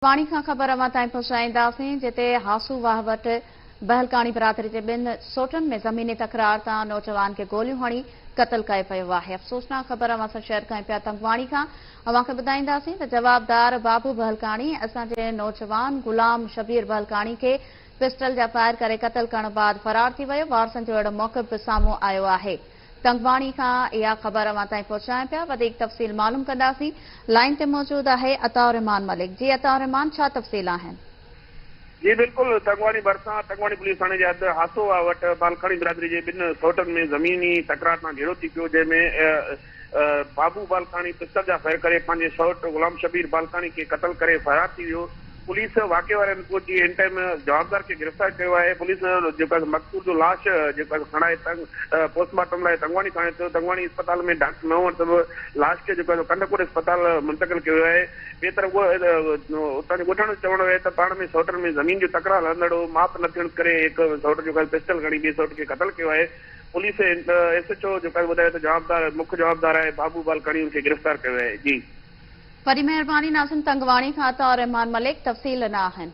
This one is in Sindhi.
پاڻي کان خبر اوهان تائين پهچائينداسين جتي هاسو واهه وٽ بهلڪاڻي برادري جي ٻن سوٽن ۾ زميني تڪرار تان نوجوان کي گوليون هڻي قتل ڪيو ويو آهي افسوسناڪ خبر اوهان سان شيئر ڪيون پيا تنگواڻي کان اوهان کي ٻڌائينداسين ته جوابدار بابو بهلڪاڻي اسان جي نوجوان غلام شبير بهلڪاڻي کي پسٽل جا فائر ڪري قتل ڪرڻ بعد فرار ٿي ويو وارثن جو اهڙو موقف به سامهون آيو آهي. تنگواڻي کان اها خبر اوهان تائين پهچايان پيا وڌيڪ تفصيل معلوم ڪنداسين لائين تي موجود آهي عطاء الرحمان ملڪ جي عطاء الرحمان ڇا تفصيل آهن. جي بلڪل تنگواڻي ڀرسان تنگواڻي پوليس ٿاڻي جي حد هاسو واهه وٽ بالکاڻي برادري جي ٻن سئوٽن ۾ زميني تڪرار تان جهيڙو ٿي پيو جنهن ۾ بابو بالکاڻي پستل جا فائر ڪري پنهنجي سئوٽ غلام شبير بالکاڻي کي قتل ڪري فرار ٿي ويو پوليس واقعي واري هنڌ پهچي ان ٽائيم جوابدار کي گرفتار ڪيو آهي پوليس جيڪو آهي مقتول جو لاش جيڪو آهي کڻائي تنگ پوسٽ مارٽم لاء تنگواڻي ٿاڻي تي تنگواڻي اسپتال ۾ ڊاڪٽر نه هئڻ سبب لاش کي جيڪو آهي ڪنڌڪوٽ اسپتال منتقل ڪيو ويو آهي ٻئي طرف اتان جي ڳوٺاڻن جو چوڻ آهي ته پاڻ ۾ سئوٽن ۾ زمين جو تڪرار هلندڙ هو ماپ نه ٿيڻ ڪري هڪ سئوٽ جيڪو آهي پسٽل کڻي ٻئي سئوٽ کي قتل ڪيو آهي پوليس ايس ايڇ او جيڪو آهي ٻڌايو ته جوابدار مک جوابدار آهي بابو بالڪاڻي ان کي گرفتار ڪيو آهي جي. وڏي مهرباني ناظم تنگواڻي کان عطاء الرحمان ملڪ تفصيل ڏنا آهن.